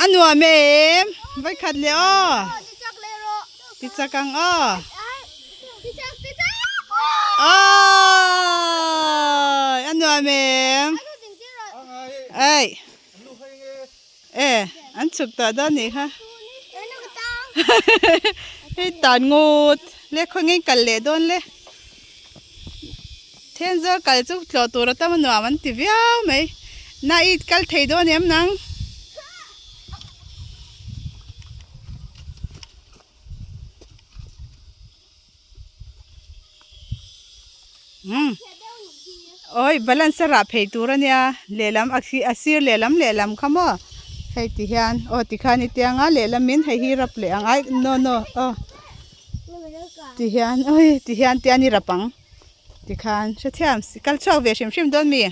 A nuam em? Vawikhat leh aw. Ti chak ang aw. Awi a nuam em? Ei. E an chhuk tawh dawn nih kha. Hei tan ngut le khawnge kal leh dawn le. Thenzawl kal chu tlawh tur a tam a nuam an ti viau mai. Na i kal thei dawn em nang? Umm awi balance a rah phei tur a nia lehlam a khi a sir lehlam lehlam kha maw hei ti hian aw tikhan i tiang a lehlamin hei hi rap leh ang ai no no aw ti hian awi ti hian te an i rap ang tikhan hrethiam kal chhuak ve hrim hrim dawn mi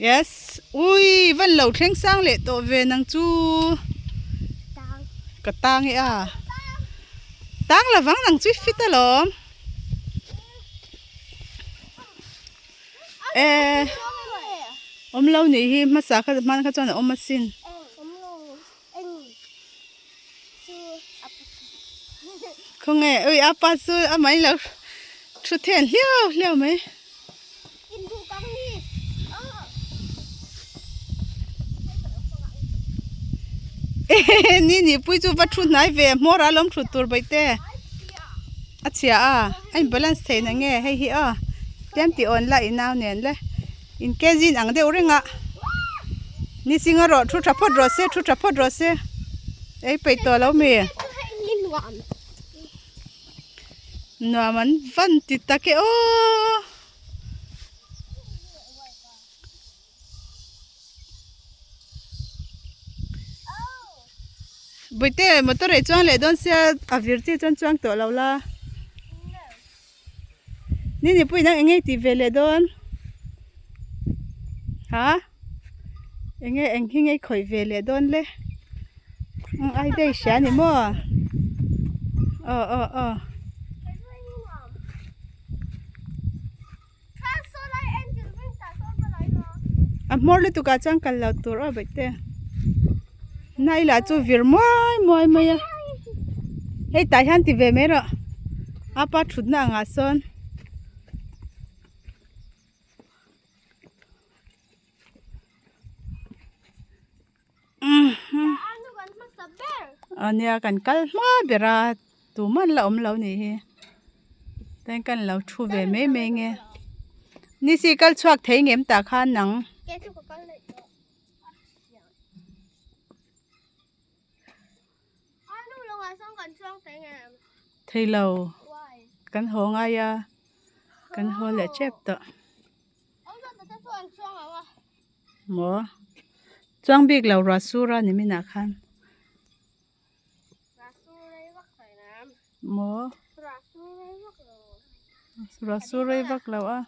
yes ui van lo thleng sang leh tawh ve nang chu ka tang e a tang lovang nang chu i fit alawm e awm lo nih hi hmasa kha hman kha chuan a awm asin. Khawnge ui a pa chu a mai lo thu then hliau hliau mai. Ni ni pui chu va thu hnai ve hmawr a lawm thut tur baih te a chhia a a in balance thei na nge hei hi aw tlem tih awn la inau nen le. In ke zin ang deuh reng a, ni singa rawh thu tha phawt rawh se, thu tha phawt rawh se, ei peih tawh lo mi? Nuam an van ti tak e aw. Bawihte motor ei chuang leh dawn sia a vir chi chuan chuang tawh lo la. Ni ni pui nang enge tih ve leh dawn ha enge eng hi nge khawih ve leh dawn le ai daih hria ni maw aw aw aw. A hmawr lutuk ah chuan kal lo tur aw baih te nai lah chu vir muai muai mai a hei tah hian ti ve mai rawh a pa thutna ang ah sawn. A nia kan kal hma ber a tuman la awm lo nih hi tlem kan lo thu ve mai mai nge ni si kal chhuak thei ngem tah khan nang. Thei lo kan haw ngai a kan haw leh tep tawh. Maw? Chuang bik lo ruah sur a ni minah khan. Maw? Ruah sur rei vak lo a.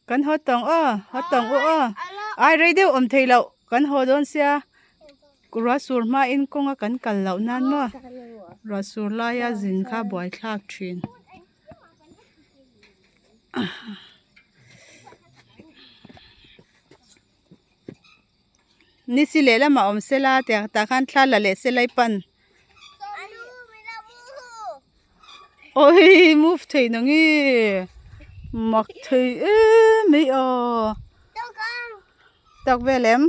Kan haw tawng aw, haw tawng u aw. Ai rei deuh awm thei loh kan haw dawn sia. Ruah sur hmain kawnga kan kal loh nan maw? Ruah sur laia zin kha buaithlak thin. Ni si leh lamah awm sela tiang tah khan thla la leh se lai pan awii move thei na nge mak thei em mai aw tak vel em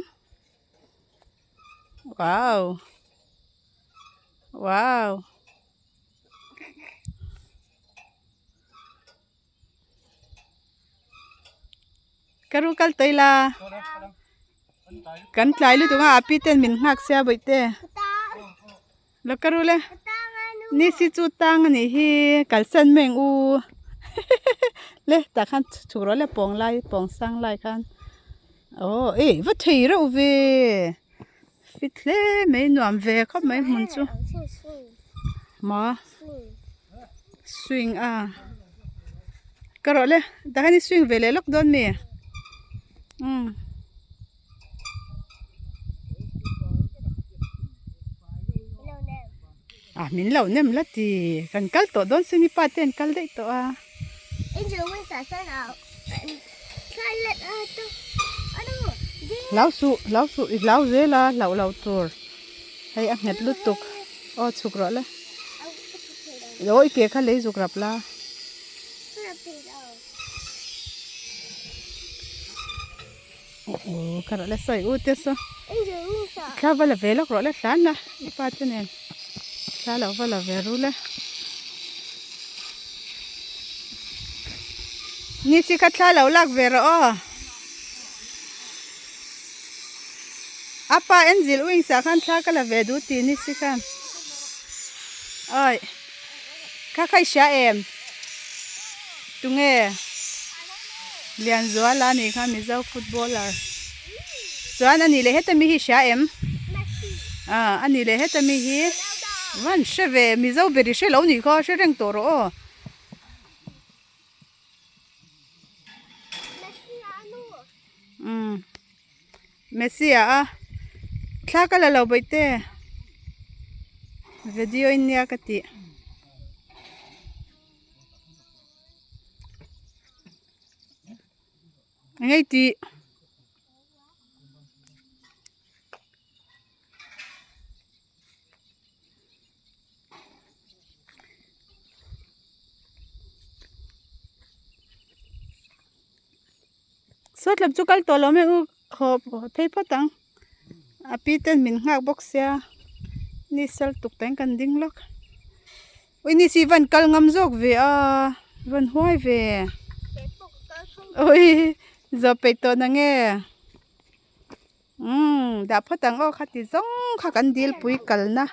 wow wow. Ka ru kal tawih la kan tlai lutuk a api ten min nghak sia bawih te lo ka ru le ni si chu tang a nih hi kalsan mai ang u le tah khan chhuk rawh le pawng lai pawng sang lai khan aw ei va thei reuh ve fit hle mai nuam ve khawp mai hmun chu maw swing a ka rawh le tah hian i swing ve leh lawk dawn mi umm. A min lo nem la ti kan kal tawh dawn se ni pa te an kal daih tawh a. Hlau suh hlau suh i hlau zel a hlauh loh tur hei a nghet lutuk aw chhuk rawh le aw i ke kha lei zuk rap la. Aw ka rawh le sawi u te saw thla va la ve lawk rawh le hlan la i pa te nen thla lo va la ve ru le ni si kha thla lo lak ve rawh aw a pa en zil wings ah khan thla ka la ve duh tih ni si khan awi kha kha i hria em. Tunge? Lianzuala anih kha Mizo footballer. Chuan ani leh heta mi hi hria em? Ah, ani leh heta mi hi van hre ve Mizo ber i hre lo nih kha hre reng tawh rawh aw. Umm Messi ah a thla ka la lo bawihte video in nia ka tih. Engei tih Saw tlap chu kal tawh lo mai u haw phei phawt ang a pi ten min nghak bawk sia ni sal tuk tah hian kan ding lawk ui ni si van kal ngam zawk ve a van huai ve ui zawh peih tawh na nge umm dah phawt ang aw khati zawng kha kan dilpui kalna.